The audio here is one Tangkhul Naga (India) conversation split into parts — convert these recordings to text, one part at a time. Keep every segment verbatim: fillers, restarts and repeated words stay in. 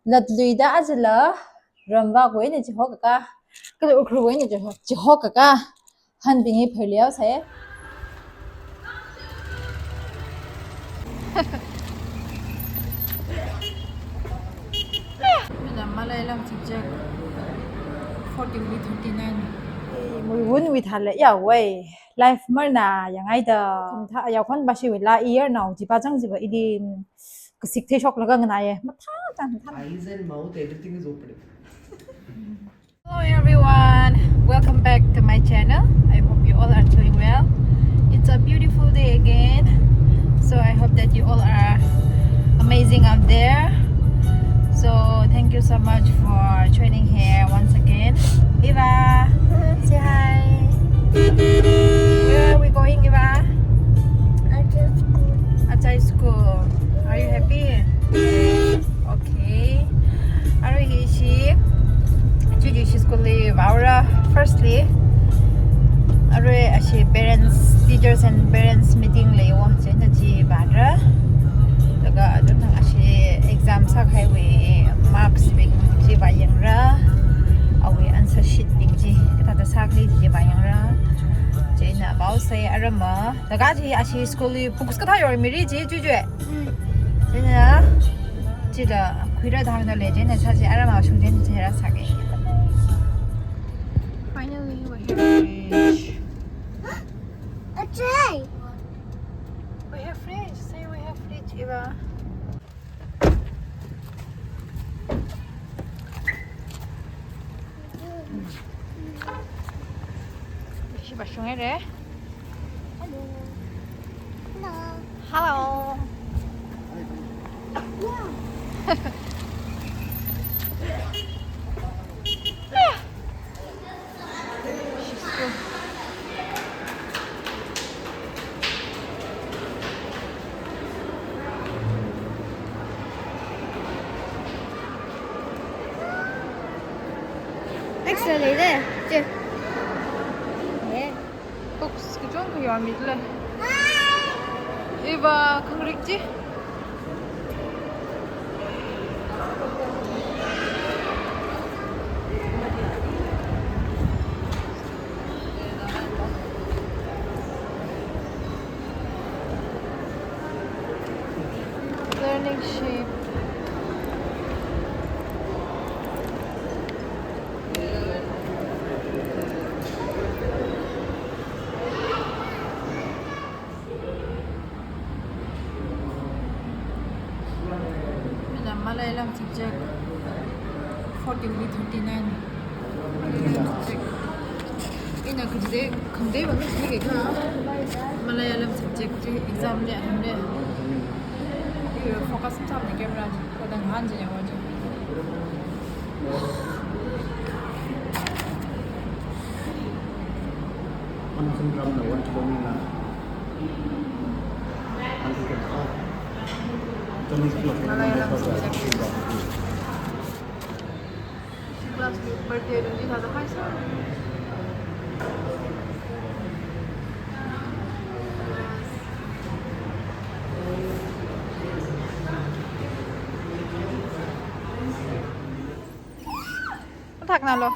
Latluida ajala ramvāwui eina chihokaka, kala Ukhrulwui eina chiho-, chihokaka hanbing hi pheiliao sai. Mina Malayalam subject forty wui thirty-nine. Eh, muiwunwui thāla ya wei. Life marna yangaida. Tha ya khon ba shiwui la year nao jipa chang jipa ili, mm, kasik theishoklaga nganaiye. Mathā tang tha. Eyes and mouth, everything is opening. Hello everyone, welcome back to my channel. I hope you all are doing well. It's a beautiful day again, so I hope that you all are amazing out there. So thank you so much for joining here once again. Eva, say hi. Where are we going, Eva? Achai school. Achai school. Are you happy? Okay. Arui hi ishi, chichi ishi school li vāra firstly. Arui ashi parents, teachers and parents meeting leiwo, chieina chi vāra. Laga atam thang ashi exam sākahaiwui marks bing chi vāyangra. Awui answer sheet bing chi kathāda sākhala chi vāyangra. Chieina vāsai arama. Laga chi ashi school li books kathā yormira chi, chichi. Chieina, chila khuira thangda lei, chieina sāsi arama shungchen chera sāke. Finally, we have fridge. Achai! We have fridge. Say we have fridge, Eva. Ishi vāshunghaire. Hello. Hello. Hello. Extra leire, che. Ye. Books kachungkha yonmidalei. Eva khangarik chi. Learning sheep. Mina Malayalam subject forty wui thirty-nine. Ina kajide, kajide bang kajide ka. Malayalam subject chi exam le, atam le. Ina focus sāmane camera chi. Kodang han chi yawa chi. One hundred gram na one kilo na. Malayalam subject. Class birthday dun ji thāda hai sa. Mathākna lo.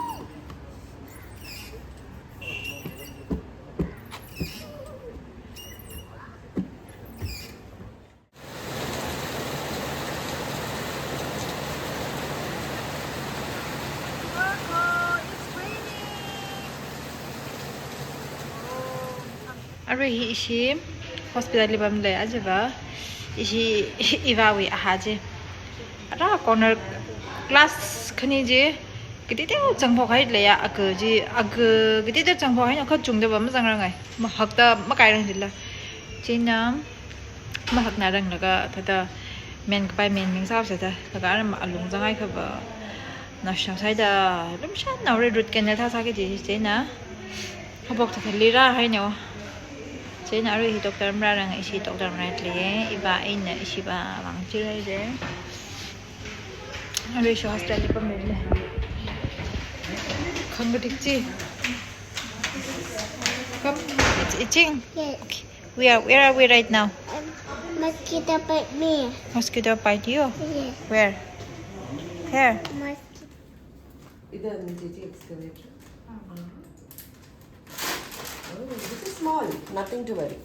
Arui hi ishi hospital li pamlei, aja va ishi Eva wui aha chi. Ara corner class khani chi, katiteo zangphok hailei ya, aga chi, aga katiteo zangphok haina kachungda va mazangrangai. Mahakta makairang jila. Chieina mahakna ranglaga thāda men kapai men ning sāsāda, laga ara ma alung zanghai kha va. Nashna saida lumshan naore, root canal thāsāki ji, chieina. Habok thāthāli rāhainao. Chieina arui hi doctor marā rang, ishi doctor marālei, Eva eina ishi va vang chilei je. Arui ishi hospital li pamlei. Khangarik chi. Come, it's itching. Yes. Okay. We are, where are we right now? Um, mosquito bite me. Mosquito bite you? Yes. Where? Here. इधर नीचे जी excavator। Oh, this is small, nothing to worry.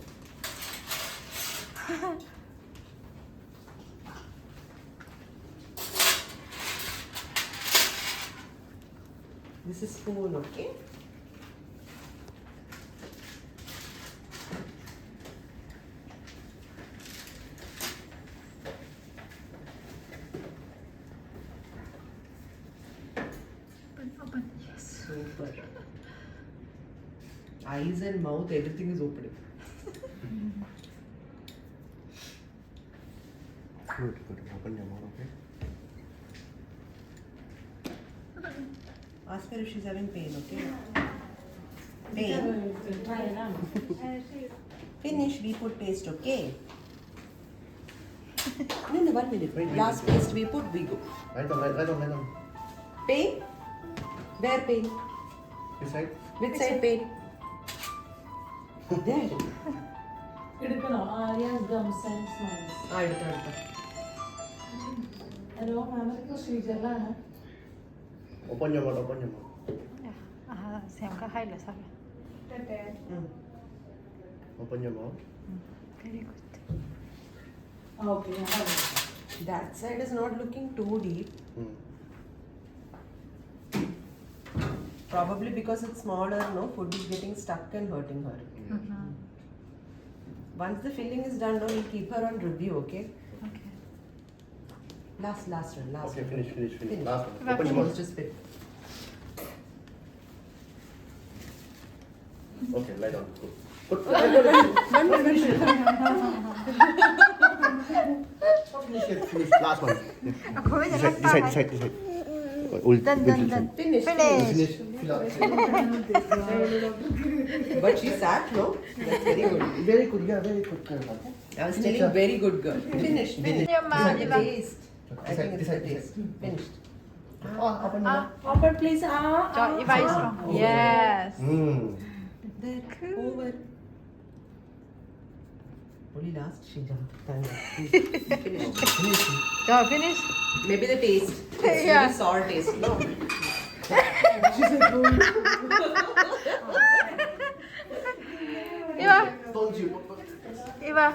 This is spoon, okay? Open, open, yes. Super. Eyes and mouth, everything is opening. Good, good. Open your mouth, okay? Ask her if she's having pain, okay? Pain? Finish, we put paste, okay? No, no, one minute. Wait, wait, last wait. Paste we put, we go. Right on, right, right on, right on. Pain? Where pain? This side? Which side pain? There. Hello, ma'am. Open your mouth, open your mouth. Ah, same ka hai la sa. Mm. Open your mouth. Mm, very good. Okay, yeah. That side is not looking too deep. Mm. Probably because it's smaller, no, food is getting stuck and hurting her. Yeah. Mm-hmm. Once the filling is done, no, we'll keep her on review, okay? Okay. Last, last one, last one. Okay, finish, finish, finish. Finish. Last one. Open your mouth. Just spit. Okay, lie down. Good. Good. Finish it, finish. Last one. This side, this side, this side, this side. Done, done, done. Finish, finish. Finish. Fill up. But she sat, no? That's very good. Very good, yeah, very good girl. I was telling very good girl. Finish, finish. Your mouth, Eva. Taste. I think it's the taste. Finished. Ah, open your mouth. Open, please. Ah, ah, Eva is strong. Yes. Mm. Over. Only last, she jumped. Thank you. Finish. Finish. Finish. Maybe the taste. It's very sour taste. No. Eva. Told you. Eva.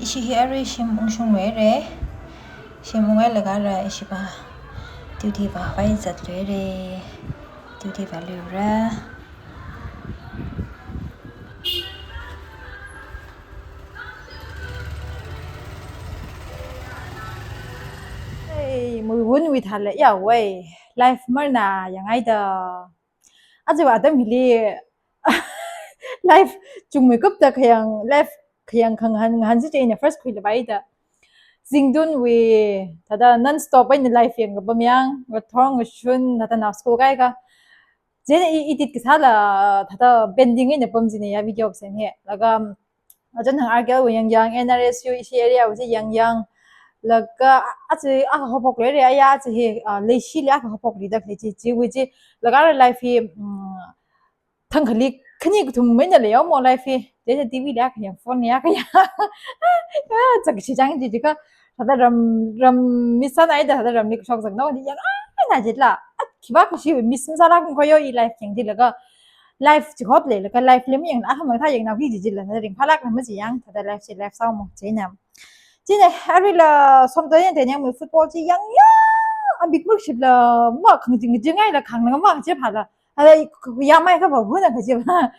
Ishi hi arui shim ungshungluire. Shim ungailaga ara ishi pa duty vāvai zatluire. Duty vāluira. Hey, muiwunwui thāla yawai. Life marna yangaida. Aja atam hili life chungmeikapta khayang, life khayang khangahān, ngahān si chieina first khuilapai da. Zingtunwui thāda non-stop eina life yangkapam yang, ngathor ngashun, thāda nao school kaikha. Chieina i, edit kasāla thāda pending eina pam chieina ya video kasem hi. Laga, aja nang R K L wui yangyang, N R S U ishi area wui chi yangyang. Laga, aja akha haophokluire, aya aja hi, ah, leishili akha haophokluida khalei chi, chiwui chi. Laga ara life hi, mm, thangkhali khani kathum eina leiya mo life hi. Chieina T V li akha yang, phone li akha yang. Ah, chak shi chang chi chi kha. Thāda ram, ram miss sānaida thāda ramli kashok zangna di yang, ah, na jitla. Ah, khipākha shi miss masāla kung khoyo i life yang jilaga. Life chihop leilaga life lim yang akha mang thā yang na hi jijila thāda ringphālak na maji yang thāda life chi life sāmo chieina. Chieina aruila somda yang tenya mui football chi yang yang abik muk shipla ma khangjing jingaila khangna ma chi phala. Hala yamai kha ba huna kha chi ba.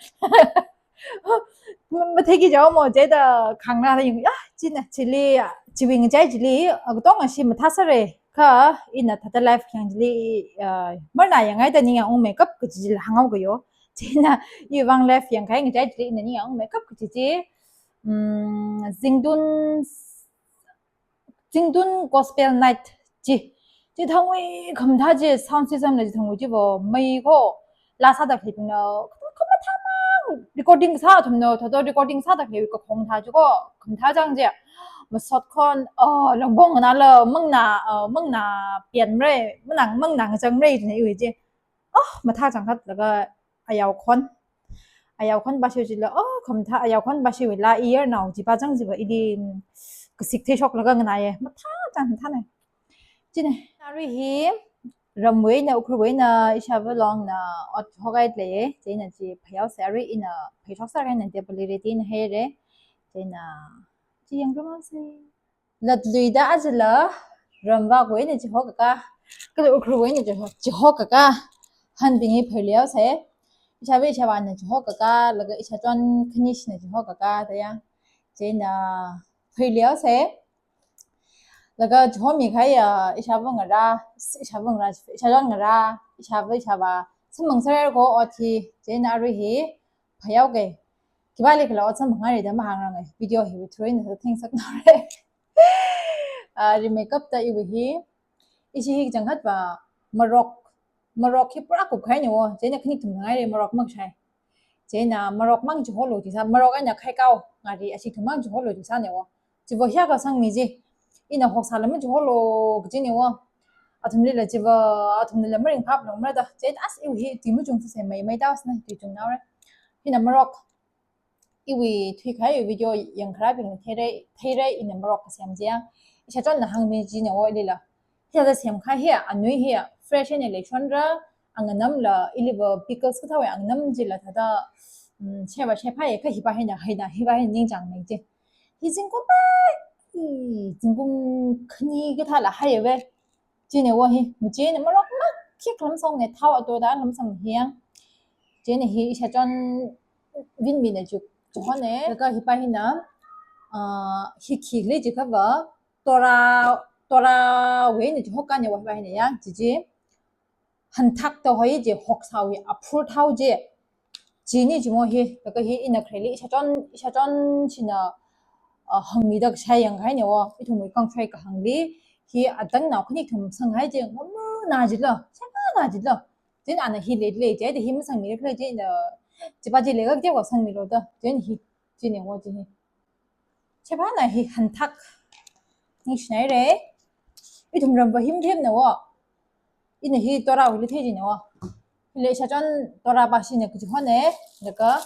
Matheiki jao mo chieina khangna la yung, ah, chieina chili, chiwui ngachai chili, ah, katong ashi mathāsāre, kha ina thāda life khayang chili, ah, marna yangaida ningyāng ungmeikap kaji chili hānghaokayo. Chieina iwui vang life yangkahai ngachai chili ina ningyāng ungmeikap kaji chi, mm, Zingtun Zingtun Gospel Night chi. Chithangwui khamathā chi sound system la chithangwui chi vo mei kho la sāda khalei pingna khamathā mang recording sā athumna thāda recording sāda khalei kakhong thā chi kho khamathā chang chi. Masot khon, oh, langbong nala mangna, oh, mangna pian mre, manang mangna ngachang mre china iwui chi. Oh, mathā changkhat laga ayao khon. Ayao khon bashiwui chila, oh, khamathā ayao khon bashiwui laa iyarnao chi pāchang chiva ili, mm, kasik theishoklaga nganāya. Mathā chang mathāna. Chieina, arui hi ramwui eina, Ukhrulwui eina ishāvā longna ot hokhai leiya. Chieina chi phāyaosa, arui ina phāshoksa, eina table li ready na haira. Chieina chi yangrumsa. Latluida ajala ramvakwui eina chi hokaka, kala Ukhrulwui eina chi ho-, chi hokaka, hanbing hi phāluihaosa. Ishāvā ishāvāna chi hokaka, laga ishāchon khanishina chi hokaka, da ya. Chieina phāluihaosa. Laga chi homi kahai, ah, ishāvā ngarā, ishāvā ngarā, ishāchon ngarā, ishāvā ishāvā samphang sāra ko ot hi. Chieina arui hi phāyaoga. Khipālikhala ot samphang haira da mahāngranga. Video hiwui through eina thengsakhaora. Ah, rimeikapta iwui hi. Ishi hi kachangkhatva marok, marok hi pura kupkahaina wo. Chieina khani kathum ngaira marok makashai. Chieina marok mang chi holu jisā, marok eina khaikao, ngari ashi kathum mang chi holu jisāna wo. Chiva hiyākha sangmi ji. Ina hoksāla machi holu kajina wo. Athumlila chiva, athumlila maringphaplu mara da. Chieina as iwui hi tui machungsa, semmeimei taosna, tui chunghaora. Hina marok. Iwui thuikahai video yangkharābingna theira, theira ina marok kasem chiya. Ishāchonna hāngmi jina wo ilila. Hithāda semkahai hi, anui hi, fresh eina leishonra, anganamla, iliva pickles kathāwui anganam chila thāda, mm, sheba shephāya, kha hiva hina, hina, hiva hina ningchāngna ji. Hi zingkum pai, i, zingkum khani kathāla haiya ve. Chieina wo hi, machina marok makhi khalam songna, thao atoda lam song hi yang. Chieina hi ishāchon vinmina chi, chi hona, laga hiva hina, ah, hi khikhala jiakhava, tora, torawui eina chi hokana wo hiva hina yang, chi chi. Hanthak da hoi ji, hoksāwui aphur thao ji. Chini chi mo hi, laga hi ina khareli, ishāchon, ishāchon china, ah, hāngmida kashai yangkahaina wo, ithumwui kangshai kahāngli, hi atangnao khani kathum sanghai ji, ngamana jilo, semana jilo. Chieina ana hi leilei ji, da hi masangmikhala ji, ina, chiva chi leiakha kateokha sangmilu da, chieina hi, china wo chi hi. Shephāna hi hanthak. Ningshinaira. Ithum ramva hi mathemna wo. Ina hi torawuili thei jina wo. Hili ishāchon tora bashina kaji hona, laga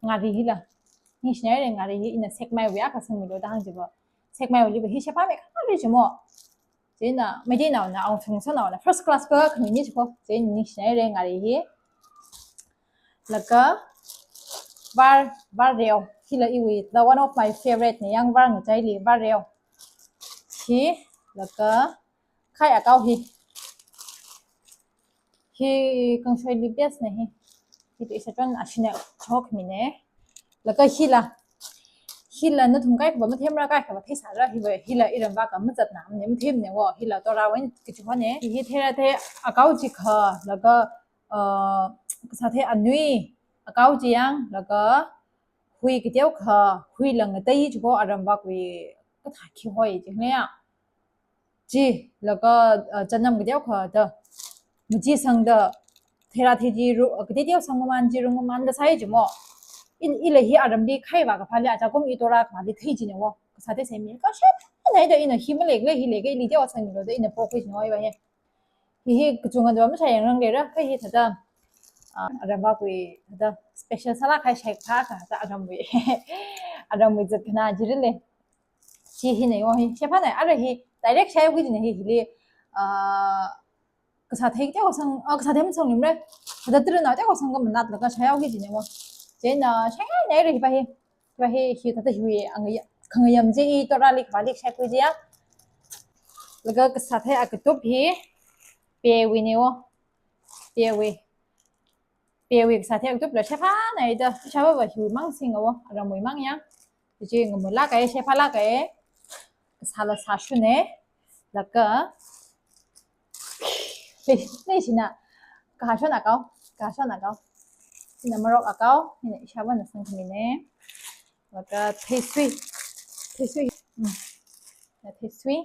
ngari hila. Ningshinaira ngari hi ina sekmaiwui akha sangmilu da hāng chiva. Sekmaiwuiliva hi shephāmeikha ri ji mo. Chieina, Meiteinaona, aung thungsānaona, first class pa khamina chi ko. Chieina ningshinaira ngari hi. Laga var, var reo. Hila iwui, the one of my favorite na yang var ngachaili, var reo. Hi, laga khai akao hi. Hi kangshoili bestna hi. Hithāda ishāchon ashina chokmina. Laga hila. Hila nathum kaikhava mathemra, kaikhava theisāra, hiva, hila iramva kha mazatna, mane mathemna wo, hila torawui eina kaji hona. Hi, hi theira thei akao chi kha, laga, uh, kasā thei anui akao chi yang, laga hui kateokha, huila ngatai chi ko, aramvakwui kathā khi hoi jina ya. Chi, laga, uh, chanam kateokha da, machi sangda, theira thei chi ru, uh, kateoteo sangmamān chi rungmamānda sāi ji mo. In, ila hi aramli khaiva kaphāli, achakum i tora kaphāli thei jina wo. Kasā thei semmi, kasā thei da ina hi maleikhala hi leiakha ili teokha sangmilu da ina pokhui jina wo iva hi. Hi hi kachungkha da mashāyangranglera, kha hi thāda, ah, aramvakwui thāda special sālāk kahai shai kaphā kathā aramwui. Aramwui zat khana jira le. Chi hina yo hi, shephāna, ara hi, direct shaihaoki jina hi, hili, ah, kasā thei teokha sang, ah, kasā thei masangmimara, thāda tara nao teokha sangkhamanatlaga shaihaoki jina wo. Chieina, shaingainaira hiva hi. Hiva hi, hi thāda hiwui, anga ya, khangayam chi i torali kaphāli shaikhui jiya. Laga kasā thei akatup hi, pewuina wo. Pewui. Pewui kasā thei akatupla shephāna da, ishāvāva hiwui mang singa wo, aramwui mang ya. Chi chi ngamulāka e, shephālāka e. Kasāla sāshuna. Laga. Lei, leishina. Kahāshon akao, kahāshon akao. China marok akao, hina ishāvāna sangkhamina. Laga theisui. Theisui. Mm. Na theisui.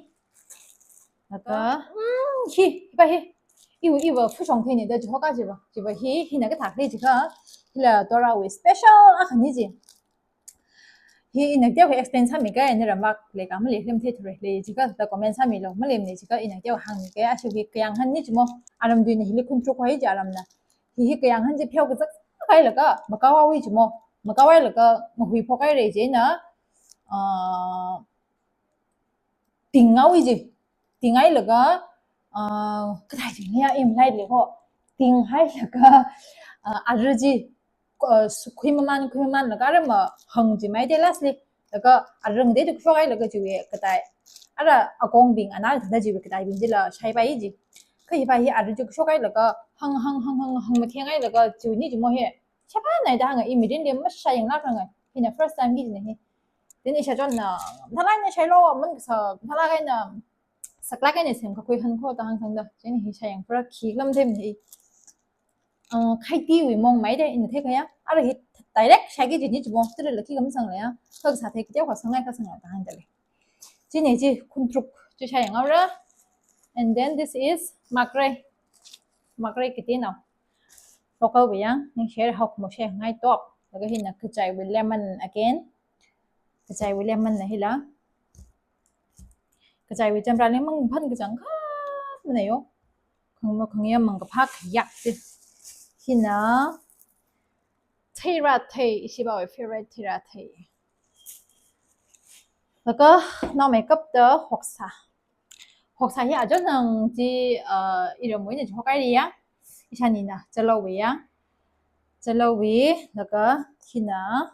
Laga, mm, hi, hiva hi. Iwui, iva phushong theina da chi hoka chiva. Chiva hi, hina kathā khalei jiakha. Hila torawui special akhana ji. Hi ina teokha explain sāmikahai, naramva leikha malei lim theithura. Lei jiakha da comment sāmilu. Maleimana jiakha ina teokha hāngmikahai. Ashi hi kayānghanna ji mo. Aram tuina hili khuntru hoi ji aramna. Hi hi kayānghan chi pheo kazak Hailaga, makaohaowa ji mo. Makaohailaga, mahui phokhaira chieina, ah, tingaowa ji. Tinghailaga, ah, kathā ji niya imlai le ho. Tinghailaga, ah, ara ji, ah, su-, khuimaman, khuimamanlaga ara mahāng ji mai de lastly. Laga ara ngade tu shokhailaga chiwui kathā. Ara akongbing, ana thāda chiwui kathaibing chila shaipai ji. Kha hipa hi ara ji shokhailaga, hāng, hāng, hāng, hāng, hāng makhenghailaga, chiwui ni ji mo hi. Shaiphānai da hānga, i mirin de mashaiyanglākranga. Hina first time ki jina hi. Then isha chonna, thalai na shailo, man kasa, thalai na, saklak na sem kakhui hankho da hāngsangda. Chieina hi shaiyangra khi lam them hi. Uh, khaitiwui mong mai de, ina thei khaya. Ara hi direct shaiki ji ni ji mo, tira laki kam sanglaya. Kha kasā thei kitiao kha sangai kha sangla da hāngda lei. Chieina chi khuntruk chi shaiyangra. And then this is makrei. Makrei kiti nao. Local wui yang, ningshi haokaphok mo shaingai top. Laga hina kachaiwui lemon again. Kachaiwui lemon na hila. Kachaiwui champra lemon phan kachangkhat mana yo. Khangmo khangyam mang kaphā khayak ji. Hina theira thei, ishi bawui favorite theira thei. Laga nao makeup da hoksā. Hoksā hi aja nang ji, uh, iramwui na ji hokhaira ya. Ishanina, chalo wui ya. Chalo wui, laga hina,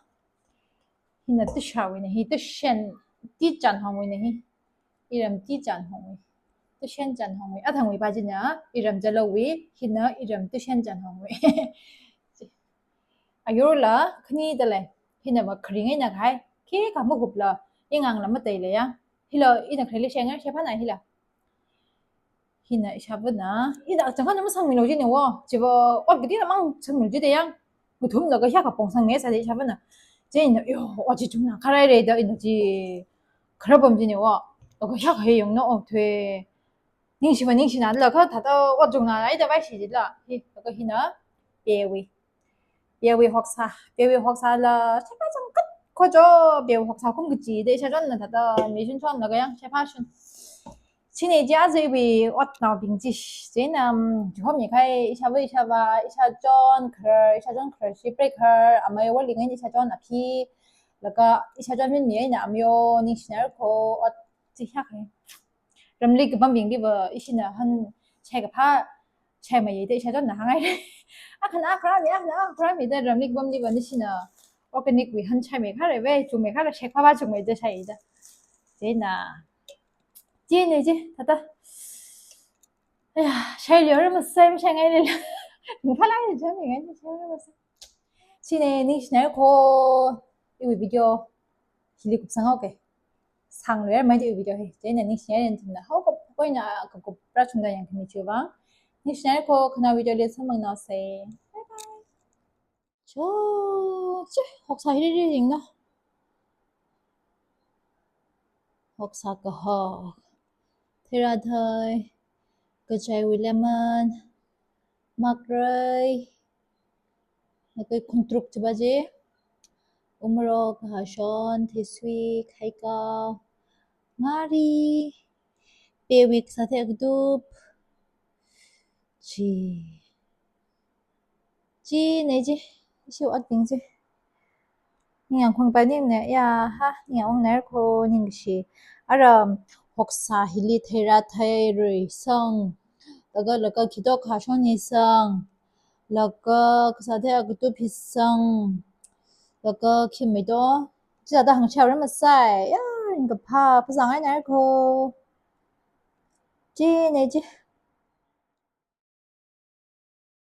hina tusha wui na hi, tushen, tichan hong wui na hi. Iram tichan hong wui. Tushen chan hong wui. Athang wui pa jina, iram chalo wui, hina iram tushen chan hong wui. Ayurla, khani da lei, hina ma kharing eina khai, khikha mahupla, ingangla matai lei ya. Hila, ina khareli shenga, shaiphānai hila. Hina isha vana, hina changkhat na masangmilo jina wo, chiva, ot kati na mang sangmilo ji de yang. Ngathumlaga hiyākha pong sangngai sāda isha vana. Chieina, yo, ot chi chungna kharāhaira da ina chi kharā pam jina wo. Laga hiyākha he yangna ot thei. Ningshiva ningshina laga thāda ot chungna ai da vaishi jila. Hi, laga hina, pewui. Pewui hoksā, pewui hoksāla, shaiphā changkhat khojo, pewui hoksā kum kachi, de isha chonna thāda, mi shun chonlaga yang, shaiphā shun. Chieina chi aja iwui otnaobing chi, chieina, um, jihomi khai, ishava, ishava, isha chon kharar, isha chon kharar, shi break kharar, amei wali ngai isha chon aphi, laga isha chon min mi eina amyo, ningshinarkho, ot chi hiyākha. Ramli kapambingli va, ishina han, shai kaphā, shai mai da isha chonna hāngai. Akhana kharā mi, akhana kharā mi da ramli kapamli va, nishina organic wui han shai mai kharā ve, chung mai kharā shai kaphā chung mai da shai da. Chieina. Chieina chi, thāda. Aya, shai lior masai, masai ngai le. Muphalai jo ni ngai, shai lior masai. Chieina ningshinarkho, iwui video hili kupsang haoke. Sangluiya mai iwui video hi. Chieina ningshinarkho na, haokaphok eina kakupra chungda yangkhami chiwui vang. Ningshinarkho, khanaowa video li samphangnaosei. Bye bye. Cho, che, hoksā hili ri yangna. Hoksā kahok. Theira thei, kachaiwui lemon, makrei, laga khuntruk chiva chi, umorok, kahashon, theisui, khaikao, ngari, pewui kasā thei akatup, chi. Chieina chi, ishi otbing chi. Ningyāng khong pa ning ne, ya, ha, ningyāng narkho, ningshi. Ara, hoksā hili theira thei rui sang. Laga, laga khito kahashon hi sang. Laga kasā thei akatup hi sang. Laga khi mi to. Chi thāda hāngshao ra masai. Ya, ringkaphā, phasāngai narkho. Chieina chi,